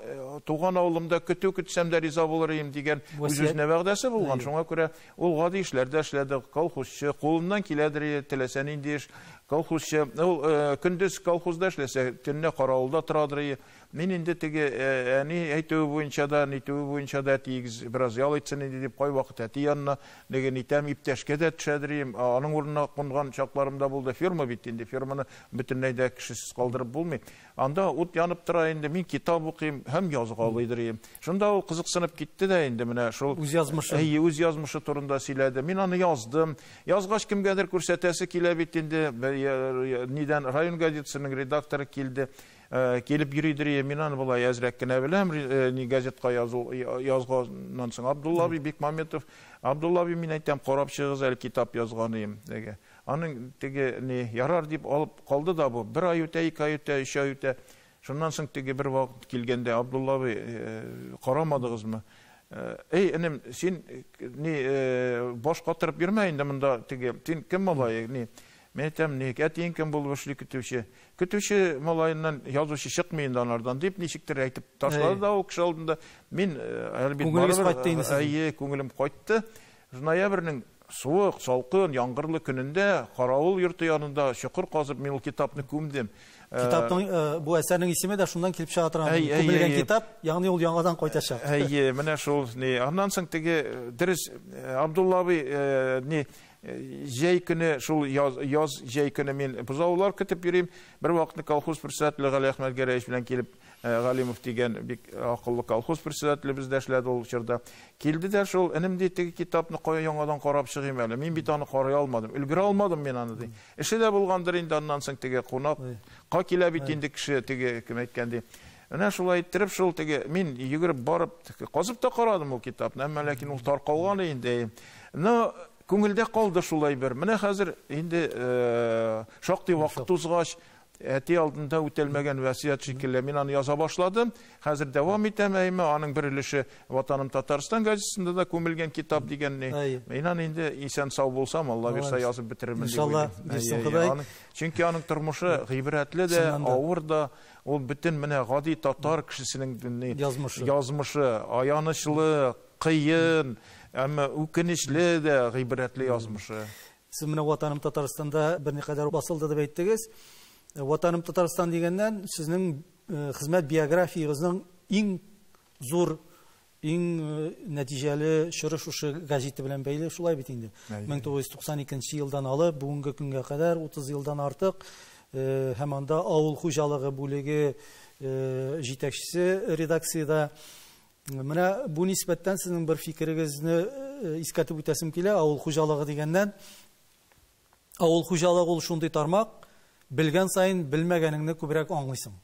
туган авылымда көтү көтсәм дә риза булыр идем дигән үз-үзенә вәгъдәсе булган. Шуңа күрә ул гади эшләрдә эшләде, колхозчы, кулыннан киләдер, теләсә нинди эш, колхозчы. Ул көндез колхозда эшләсә, төнлә каравылда торадыр. Мин инде теге әни әйтүе буенча да, нитүе буенча да әтиегез бераз ял итсен инде дип кайвакыт әти янына теге нитәм, иптәшкә дә төшәдер идем. Аның урынына кунган чакларым да булды. Ферма бит инде, ферманы бөтенләй дә кешесез калдырып булмый. Анда ут янып тора инде, мин китап укыйм һәм язгалыйдыр идем. Шунда ул кызыксынып китте дә инде менә шул
үз язмышы.
Әйе, үз язмышы турында сөйләде. Мин аны яздым. Язгач кемгәдер күрсәтәсе килә бит инде. Нидән район газетасының редакторы килде. Килеп йөридер, мин аны болай әзрәк кенә беләм, ни газетка язганнан соң Абдулла абый Бикмаметов, Абдулла абый, мин әйтәм, карап чыгыгыз әле, китап язган идем. Теге. Аның теге ни ярар дип алып калды да бу. Бер ай үтә, ике ай үтә, өч ай үтә. Шуннан соң теге бер вакыт килгәндә Абдулла абый, карамадыгызмы? Эй, энем, син ни баш катырып йөрмә инде монда теге. Син кем малае, ни? Мин әйтәм, ни, әтиең кем булып эшли көтүче? Көтүче малаеннан язучы чыкмый инде анардан дип ничектер әйтеп ташлады да ул кеше алдында. Мин әле бит
барыбер,
әйе, күңелем кайтты. Ноябрьнең суык, салкын, яңгырлы көнендә каравыл йорты янында чокыр казып мин ул китапны күмдем.
Китапның бу әсәрнең исеме дә шуннан килеп чыга торган. Күмелгән китап, ягъни ул яңадан кайтачак.
Әйе, менә шул ни. Аннан соң теге дөрес Абдулла абый ни җәй көне, шул яз җәй көне мин бозаулар көтеп йөрим. Бер вакытны колхоз председателе Гали Әхмәтгәрәевич белән килеп, Галимов дигән бик акыллы колхоз председателе бездә эшләде ул чорда. Килде дә шул, энем ди, теге китапны кая яңадан карап чыгыйм әле. Мин бит аны карый алмадым, өлгерә алмадым мин аны ди. Эше дә булгандыр инде аннан соң теге кунакка килә бит инде кеше, теге кем әйткән ди. Менә шулай иттереп шул теге мин йөгереп барып казып та карадым ул китапны, әмма ләкин ул таркалган инде. Но күңелдә калды шулай бер. Менә хәзер инде шактый вакыт узгач, әти алдында үтәлмәгән васыять шикелле мин аны яза башладым. Хәзер дәвам итәм, әйме, аның бер өлеше Ватаным Татарстан газетасында да күмелгән китап дигән ни. Мин аны инде исән сау булсам, Алла бирсә язып бетерермен дип
уйлыйм. Иншалла, бирсен Ходай.
Чөнки аның тормышы гыйбрәтле дә, авыр да. Ул бөтен менә гади татар кешесенең язмышы, аянычлы, кыен, әмма үкенечле дә гыйбрәтле язмышы.
Сез менә Ватаным Татарстанда берникадәр басылды дип әйттегез. Ватаным Татарстан дигәннән, сезнең хезмәт биографиягезнең иң зур, иң нәтиҗәле чоры шушы газета белән бәйле, шулай бит инде. 1992 елдан алып бүгенге көнгә кадәр 30 елдан артык, һәм анда авыл хуҗалыгы бүлеге җитәкчесе редакциядә. Менә бу нисбәттән сезнең бер фикерегезне искәртеп үтәсем килә. Авыл хуҗалыгы дигәннән, авыл хуҗалыгы ул шундый тармак, белгән саен белмәгәнеңне күбрәк аңлыйсың.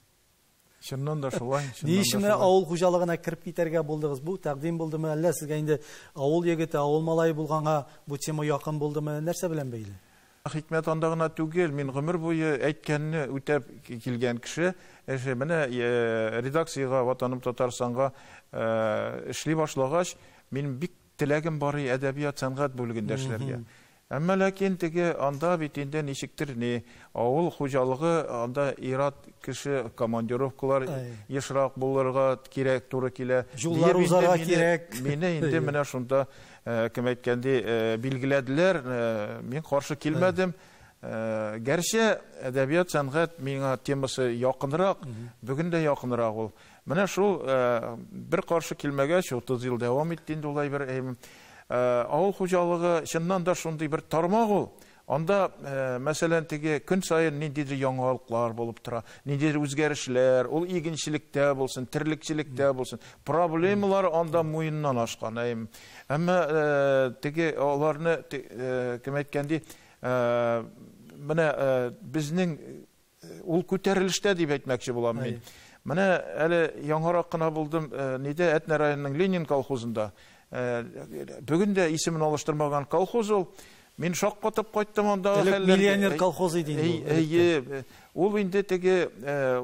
Чыннан да шулай.
Ни өчен менә авыл хуҗалыгына кереп китәргә булдыгыз? Бу тәкъдим булдымы, әллә сезгә инде авыл егете, авыл малае булганга бу тема якын булдымы? Нәрсә белән бәйле?
Хикмәт анда гына түгел, мин гомер буе әйткәнне үтәп килгән кеше. Эше менә редакциягә Ватаным Татарстанга эшли башлагач, мин бик теләгем бар әдәбият сәнгать бүлегендә эшләргә. Әмма ләкин теге анда бит инде ничектер ни авыл хуҗалыгы, анда ират кеше командировкалар ешрак булырга кирәк, туры килә.
Юллар узарга кирәк.
Мине инде менә шунда кем әйткәндәй билгеләделәр, мин каршы килмәдем. Гәрчә әдәбият сәнгать миңа темасы якынрак, бүген дә якынрак ул. Менә шул бер каршы килмәгәч, 30 ел дәвам итте инде улай бер. Авыл хуҗалыгы чыннан да шундый бер тармак ул. Анда, мәсәлән, теге көн саен ниндидер яңалыклар булып тора, ниндидер үзгәрешләр, ул игенчелектә булсын, терлекчелектә булсын. Проблемалар анда муеннан ашкан. Әмма теге аларны, кем әйткән ди, менә безнең ул күтәрелештә дип әйтмәкче булам мин. Менә әле яңарак кына булдым, нидә, Әтнә районының Ленин колхозында. Бүген дә исемен алыштырмаган колхоз ул. Мин шаккатып кайттым андагы хәлләргә.
Миллионер колхоз иде инде.
Әйе, ул инде теге,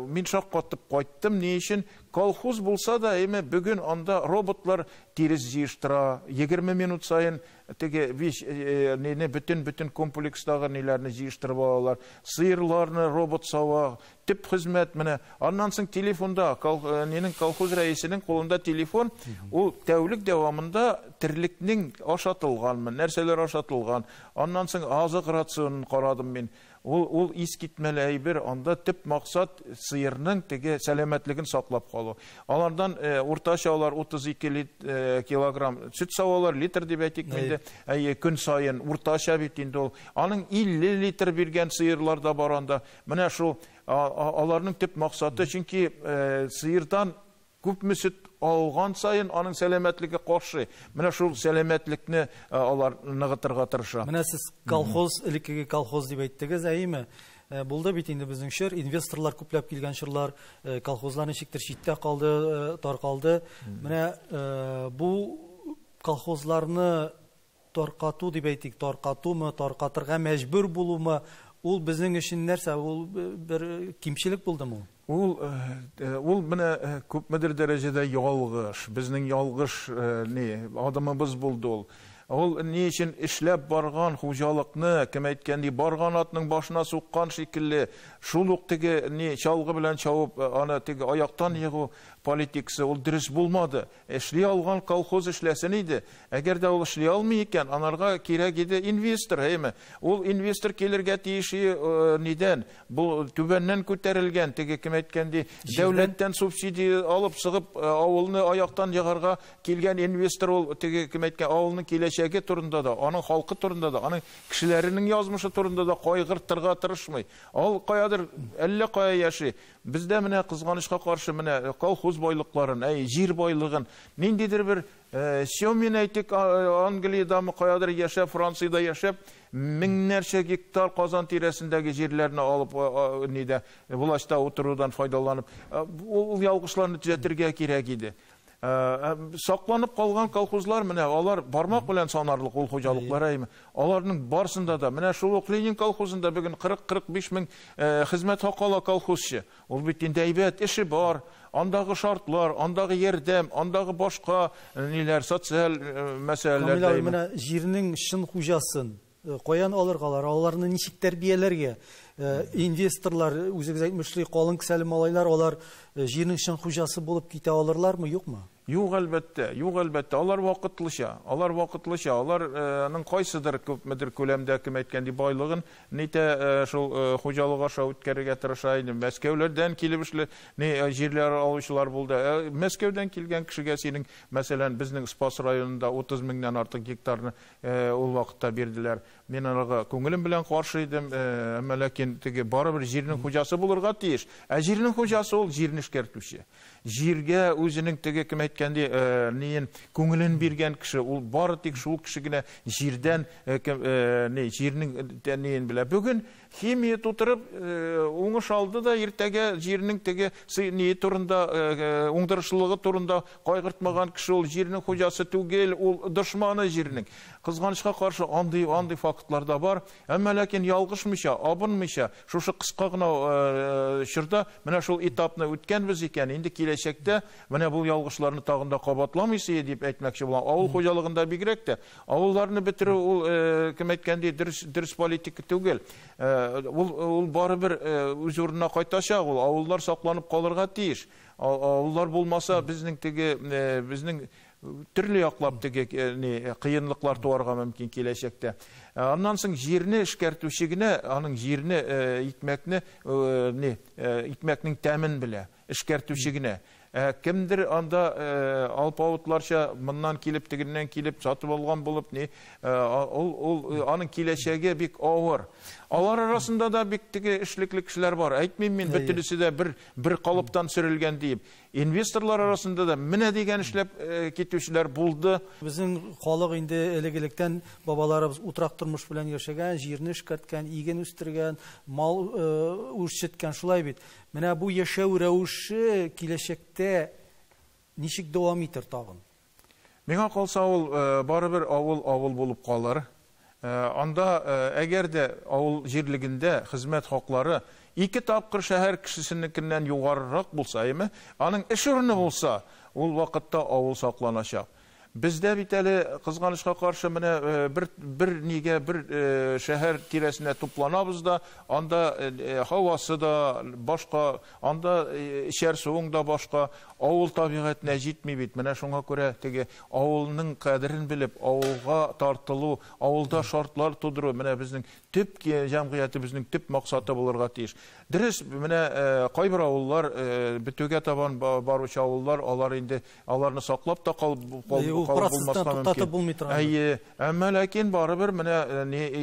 мин шаккатып кайттым. Ни өчен? Колхоз булса да, әмма бүген анда роботлар тирес җыештыра, 20 минут саен теге вич, нене бөтен комплекстагы ниләрне җыештырып алалар. Сыерларны робот сава, төп хезмәт менә. Аннан соң телефонда, нинең колхоз рәисенең кулында телефон, ул тәүлек дәвамында терлекнең ашатылганмы, нәрсәләр ашатылган. Аннан соң азык рационын карадым мин. Ул искитмәле әйбер, анда төп максат сыерның теге сәламәтлеген саклап калу. Алардан уртача алар 32 килограмм сөт савалар, литр дип әйтик инде. Әйе, көн саен уртача бит инде ул. Аның 50 литр биргән сыерлар да бар анда. Менә шул аларның төп максаты, чөнки сыердан күпме сөт алган саен аның сәламәтлеге каршы. Менә шул сәламәтлекне алар ныгытырга тырыша.
Менә сез колхоз, элеккеге колхоз дип әйттегез, әйеме? Булды бит инде безнең чор, инвесторлар күпләп килгән чорлар, колхозлар ничектер читтә калды, таркалды. Менә бу колхозларны таркату дип әйтик, таркатумы, таркатырга мәҗбүр булумы, ул безнең өчен нәрсә? Ул бер кимчелек булдымы ул?
Ул менә күпмедер дәрәҗәдә ялгыш, безнең ялгыш ни, адымыбыз булды ул. Ул ни өчен эшләп барган хуҗалыкны, кем әйткән ди, барган атның башына суккан шикелле, шул ук теге ни чалгы белән чабып, аны теге аяктан егу политикасы ул дөрес булмады. Эшли алган колхоз эшләсен иде. Әгәр дә ул эшли алмый икән, анарга кирәк иде инвестор, әйме? Ул инвестор килергә тиеш нидән? Бу түбәннән күтәрелгән, теге кем әйткән ди, дәүләттән субсидия алып чыгып, авылны аяктан егарга килгән инвестор ул теге кем әйткән авылның киләчәге турында да, аның халкы турында да, аның кешеләренең язмышы турында да кайгыртырга тырышмый. Ул каядыр әллә кая яши. Бездә менә кызганычка каршы менә колхоз байлыкларын, әй, җир байлыгын, ниндидер бер Семин әйтик, Англиядәме каядыр яшәп, Франциядә яшәп, меңнәрчә гектар Казан тирәсендәге җирләрне алып, нидә, властьта утырудан файдаланып, ул ялгышларны төзәтергә кирәк иде. Сакланып калган колхозлар менә алар бармак белән санарлык ул хуҗалыклар, әйме. Аларның барсында да менә шул ук Ленин колхозында бүген 40-45 мең хезмәт хакы ала колхозчы. Ул бит инде әйбәт, эше бар, андагы шартлар, андагы ярдәм, андагы башка ниләр, социаль мәсьәләләр.
Камил абый, менә җирнең чын хуҗасын каян алырга алар, аларны ничек тәрбияләргә? Инвесторлар, үзегез әйтмешли, калын кесәле малайлар, алар җирнең чын хуҗасы булып китә алырлармы, юкмы?
Юк, әлбәттә, юк, әлбәттә. Алар вакытлыча, алар вакытлыча, аларның кайсыдыр күпмедер күләмдә, кем әйткән ди, байлыгын нитә шул хуҗалык аша үткәрергә тырыша инде. Мәскәүләрдән килеп эшле, ни җирләр алучылар булды. Мәскәүдән килгән кешегә синең, мәсәлән, безнең Спас районында 30 меңнән артык гектарны ул вакытта бирделәр. Мин аларга күңелем белән каршы идем, әмма ләкин теге барыбер җирнең хуҗасы булырга тиеш. Ә җирнең хуҗасы ул җирне эшкәртүче. Җиргә үзенең теге кем әйткән ди, ниен күңелен биргән кеше, ул бары тик шул кеше генә җирдән, ни, җирнең ниен белә. Бүген химия тутырып, уңыш алды да иртәгә җирнең теге ние турында, уңдырышлылыгы турында кайгыртмаган кеше ул җирнең хуҗасы түгел, ул дошманы җирнең. Кызганычка каршы андый фактлар да бар. Әмма ләкин ялгышмыйча, абынмыйча, шушы кыска гына чорда менә шул этапны үткәнбез икән, инде киләчәктә менә бу ялгышларны тагын да кабатламыйсы дип әйтмәкче булам. Авыл хуҗалыгында бигрәк тә авылларны бетерү ул, кем әйткән ди, дөрес политика түгел. Ул барыбер үз урынына кайтачак, ул авыллар сакланып калырга тиеш. Авыллар булмаса, безнең теге, безнең төрле яклап теге, ни, кыенлыклар туарга мөмкин киләчәктә. Аннан соң җирне эшкәртүче генә аның җирне, икмәкне, ни, икмәкнең тәмен белә, эшкәртүче генә. Кемдер анда алпавытларча моннан килеп, тегеннән килеп сатып алган булып, ни, ул аның киләчәге бик авыр. Алар арасында да бик теге эшлекле кешеләр бар. Әйтмим мин, бөтенесе дә бер калыптан сөрелгән диеп. Инвесторлар арасында да менә дигән эшләп китүчеләр булды.
Безнең халык инде элек-электән бабаларыбыз утрак тормыш белән яшәгән, җирне эшкәрткән, иген үстергән, мал үрчеткән, шулай бит. Менә бу яшәү рәвеше киләчәктә ничек дәвам итер тагын?
Миңа калса, ул барыбер авыл авыл булып калыр. Анда әгәр дә авыл җирлегендә хезмәт хаклары 2 тапкыр шәһәр кешесенекеннән югарырак булса, әйме, аның эш урыны булса, ул вакытта авыл сакланачак. Бездә бит әле кызганычка каршы менә бер нигә бер шәһәр тирәсенә тупланабыз да, анда һавасы да башка, анда эчәр суың да башка, авыл табигатенә җитми бит. Менә шуңа күрә теге авылның кадерен белеп, авылга тартылу, авылда шартлар тудыру менә безнең төп җәмгыятебезнең төп максаты булырга тиеш. Дөрес, менә кайбер авыллар, бетүгә табан баручы авыллар, алар инде аларны саклап та калып булмаска мөмкин. Әйе, әмма ләкин барыбер менә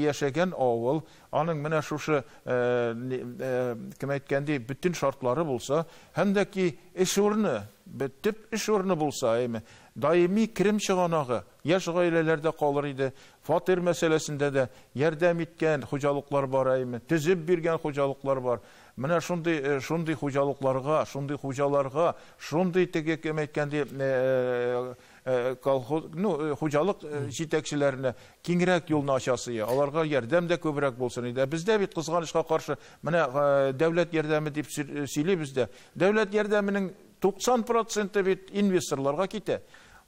яшәгән авыл, аның менә шушы, кем әйткәндәй, бөтен шартлары булса, һәм дә ки эш урыны, төп эш урыны булса, әйме, даими керем чыганагы, яшь гаиләләрдә калыр иде. Фатир мәсьәләсендә дә ярдәм иткән хуҗалыклар бар, әйме, төзеп биргән хуҗалыклар бар. Менә шундый хуҗалыкларга, шундый хуҗаларга, шундый теге кем әйткәндәй, колхоз, ну, хуҗалык җитәкчеләренә киңрәк юлны ачасы, аларга ярдәм дә күбрәк булсын иде. Бездә бит кызганычка каршы менә дәүләт ярдәме дип сөйлибез дә. Дәүләт ярдәменең 90% бит инвесторларга китә.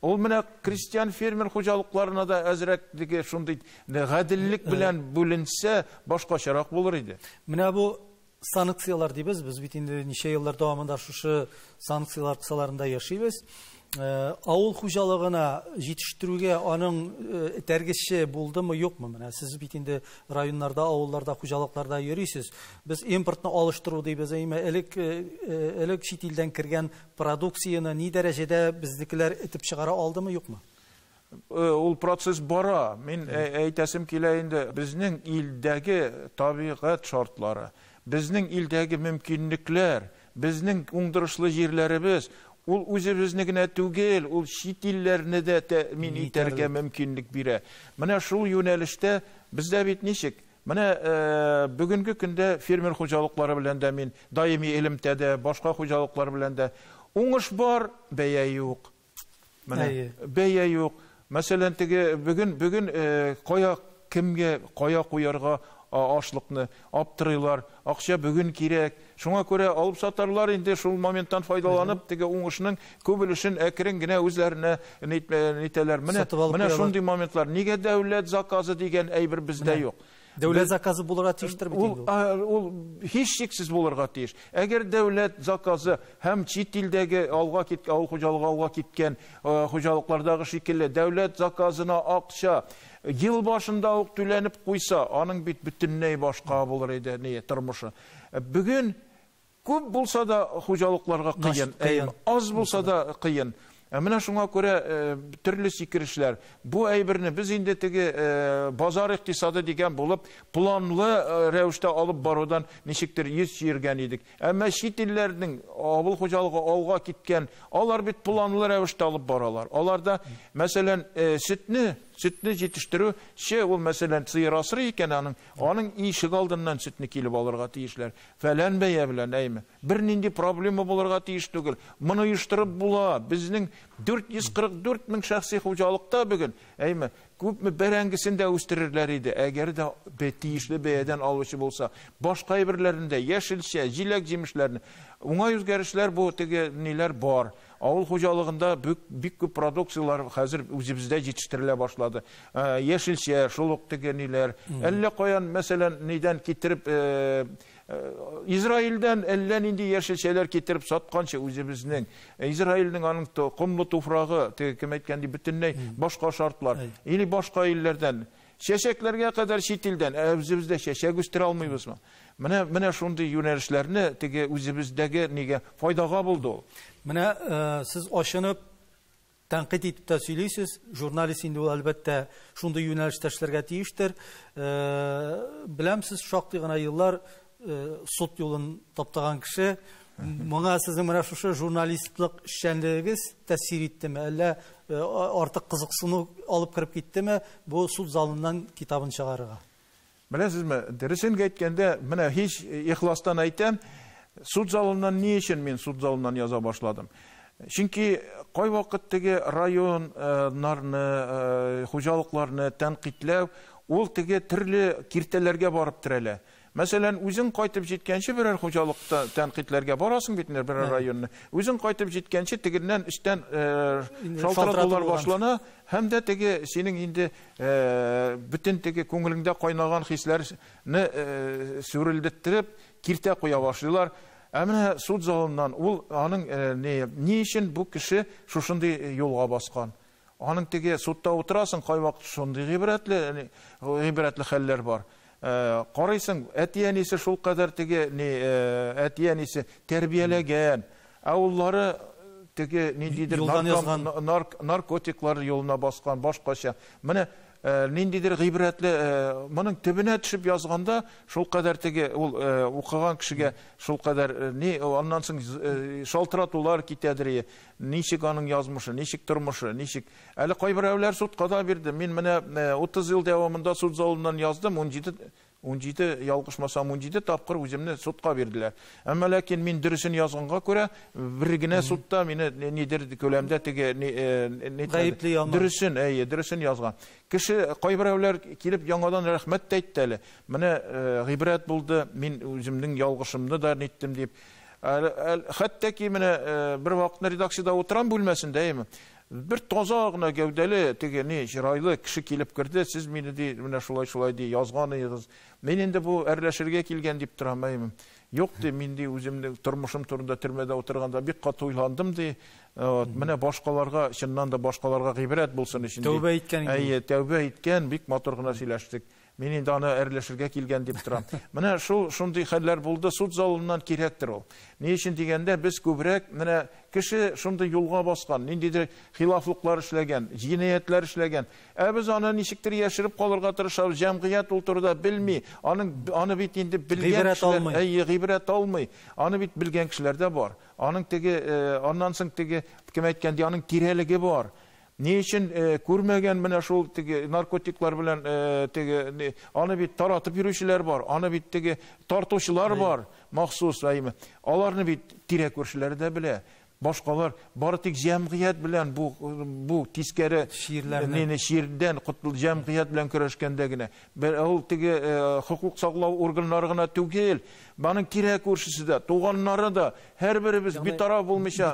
Ул менә крестьян фермер хуҗалыкларына да әзрәк теге шундый гаделлек белән бүленсә, башкачарак булыр иде.
Менә бу санкцияләр дибез, без бит инде ничә еллар дәвамында шушы санкцияләр кысаларында яшибез. Авыл хуҗалыгына җитештерүгә аның этәргече булдымы, юкмы? Менә сез бит инде районнарда, авылларда, хуҗалыкларда йөрисез. Без импортны алыштыру дибез, әмма элек чит илдән кергән продукцияне ни дәрәҗәдә безнекеләр итеп чыгара алдымы, юкмы?
Ул процесс бара. Мин әйтәсем килә инде, безнең илдәге табигать шартлары, безнең илдәге мөмкинлекләр, безнең уңдырышлы җирләребез, ул үзебезне генә түгел, ул чит илләрне дә тәэмин итәргә мөмкинлек бирә. Менә шул юнәлештә бездә бит ничек? Менә бүгенге көндә фермер хуҗалыклары белән дә мин даими элемтәдә, башка хуҗалыклар белән дә уңыш бар, бәя юк. Менә бәя юк. Мәсәлән, теге бүген кая кемгә кая куярга ашлыкны аптырыйлар, акча бүген кирәк. Шуңа күрә алып сатарлар инде шул моменттан файдаланып, теге уңышның күп өлешен әкрен генә үзләренә нитәләр. Менә шундый моментлар. Нигә дәүләт заказы дигән әйбер бездә юк?
Дәүләт заказы булырга тиештер бит инде
ул. Ул һичшиксез булырга тиеш. Әгәр дәүләт заказы һәм чит илдәге алга киткән, авыл хуҗалыгы алга киткән хуҗалыклардагы шикелле дәүләт заказына акча ел башында ук түләнеп куйса, аның бит бөтенләй башка булыр иде ни тормышы. Бүген күп булса да хуҗалыкларга кыен, аз булса да кыен. Менә шуңа күрә төрле сикерешләр. Бу әйберне без инде теге базар икътисады дигән булып, планлы рәвештә алып барудан ничектер йөз чөергән идек. Әмма чит илләрнең авыл хуҗалыгы алга киткән, алар бит планлы рәвештә алып баралар. Аларда, мәсәлән, сөтне җитештерү, ул мәсәлән сыер асрый икән, аның ишек алдыннан сөтне килеп алырга тиешләр. Фәлән бәя белән, әйме. Бернинди проблема булырга тиеш түгел. Моны оештырып була. Безнең 444 мең шәхси хуҗалыкта бүген, әйме, күпме бәрәңгесен дә үстерерләр иде, әгәр дә тиешле бәядән алучы булса. Башка әйберләрендә яшелчә, җиләк-җимешләрне. Уңай үзгәрешләр бу теге ниләр бар. Авыл хуҗалыгында бик күп продукцияләр хәзер үзебездә җитештерелә башлады. Яшелчә, шул ук теге ниләр. Әллә каян, мәсәлән, нидән китереп, Израильдән әллә нинди яшелчәләр китереп сатканчы үзебезнең. Израильнең аның комлы туфрагы, теге кем әйткәндәй, бөтенләй башка шартлар. Или башка илләрдән. Чәчәкләргә кадәр чит илдән, ә үзебездә чәчәк үстерә алмыйбызмы? Менә шундый юнәлешләрне теге үзебездәге нигә файдага булды ул.
Менә сез ачынып тәнкыйть итеп тә сөйлисез, журналист инде ул әлбәттә шундый юнәлештә эшләргә тиештер. Беләм, сез шактый гына еллар суд юлын таптаган кеше. Моңа сезнең менә шушы журналистлык эшчәнлегегез тәэсир иттеме, әллә артык кызыксыну алып кереп киттеме бу суд залыннан китабын чыгарырга?
Беләсезме, дөресен әйткәндә, менә һич ихластан әйтәм, суд залыннан ни өчен мин суд залыннан яза башладым? Чөнки кайвакыт теге районнарны, хуҗалыкларны тәнкыйтьләү, ул теге төрле киртәләргә барып терәлә. Мәсәлән, үзең кайтып җиткәнче берәр хуҗалыкта тәнкыйтьләргә барасың бит инде берәр районны. Үзең кайтып җиткәнче тегеннән өстән шалтыратулар башлана һәм дә теге синең инде бөтен теге күңелеңдә кайнаган хисләрне сүрелдеттереп киртә куя башлыйлар. Ә менә суд залыннан ул аның ни өчен бу кеше шушындый юлга баскан? Аның теге судта утырасың, кайвакыт шундый гыйбрәтле хәлләр бар. Карыйсың, әти-әнисе шул кадәр теге әти-әнисе тәрбияләгән, ә уллары теге ниндидер наркотиклар юлына баскан, башкача. Менә ниндидер гыйбрәтле, моның төбенә төшеп язганда, шул кадәр теге ул укыган кешегә шул кадәр ни, аннан соң шалтыратулар китәдер, ничек аның язмышы, ничек тормышы, ничек. Әле кайберәүләр судка да бирде. Мин менә 30 ел дәвамында суд залыннан яздым, 17, ялгышмасам, 17 тапкыр үземне судка бирделәр. Әмма ләкин мин дөресен язганга күрә, бер генә судта мине нидер күләмдә теге дөресен, әйе, дөресен язган. Кеше кайберәүләр килеп яңадан рәхмәт тә әйтте әле. Менә гыйбрәт булды, мин үземнең ялгышымны да ниттем дип. Хәтта ки менә бер вакытны редакциядә утырам бүлмәсендә, әйеме? Бер таза гына гәүдәле, теге ни, чырайлы кеше килеп керде, сез мине ди, менә шулай-шулай ди, язган идегез. Мин инде бу әрләшергә килгән дип торам, әйеме? Юк ди, мин ди үземнең тормышым турында төрмәдә утырганда бик каты уйландым ди. Менә башкаларга, чыннан да башкаларга гыйбрәт булсын өчен ди.
Тәүбә иткән инде.
Әйе, тәүбә иткән, бик матур гына сөйләштек. Мин инде аны әрләшергә килгән дип торам. Менә шул шундый хәлләр булды, суд залыннан кирәктер ул. Ни өчен дигәндә, без күбрәк менә кеше шундый юлга баскан, ниндидер хилафлыклар эшләгән, җинаятьләр эшләгән. Ә без аны ничектер яшереп калырга тырышабыз, җәмгыять ул турыда белми. Аның аны бит инде белгән кешеләр, әйе, гыйбрәт алмый. Аны бит белгән кешеләр дә бар. Аның теге, аннан соң теге, кем әйткән ди, аның тирәлеге бар. Ни өчен күрмәгән менә шул теге наркотиклар белән теге аны бит таратып йөрүчеләр бар, аны бит теге тартучылар бар, махсус, әйеме. Аларны бит тирә күршеләре дә белә. Башкалар бары тик җәмгыять белән бу тискәре чирләрне чирдән котыл җәмгыять белән көрәшкәндә генә. Ул теге хукук саклау органнары гына түгел, аның тирә күршесе дә, туганнары да, һәрберебез битараф булмыйча,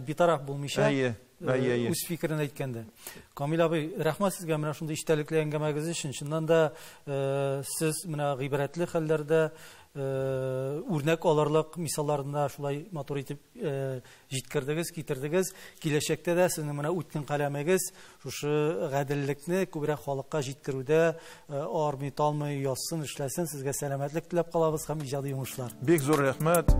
битараф булмыйча. Үз фикерен әйткәндә. Камил абый, рәхмәт сезгә менә шундый истәлекле әңгәмәгез өчен. Чыннан да сез менә гыйбрәтле хәлләрдә үрнәк алырлык мисалларында шулай матур итеп җиткердегез, китердегез. Киләчәктә дә сезнең менә үткен каләмегез шушы гаделлекне күбрәк халыкка җиткерүдә армый, талмый язсын, эшләсен. Сезгә сәламәтлек теләп калабыз һәм иҗади уңышлар.
Бик зур рәхмәт.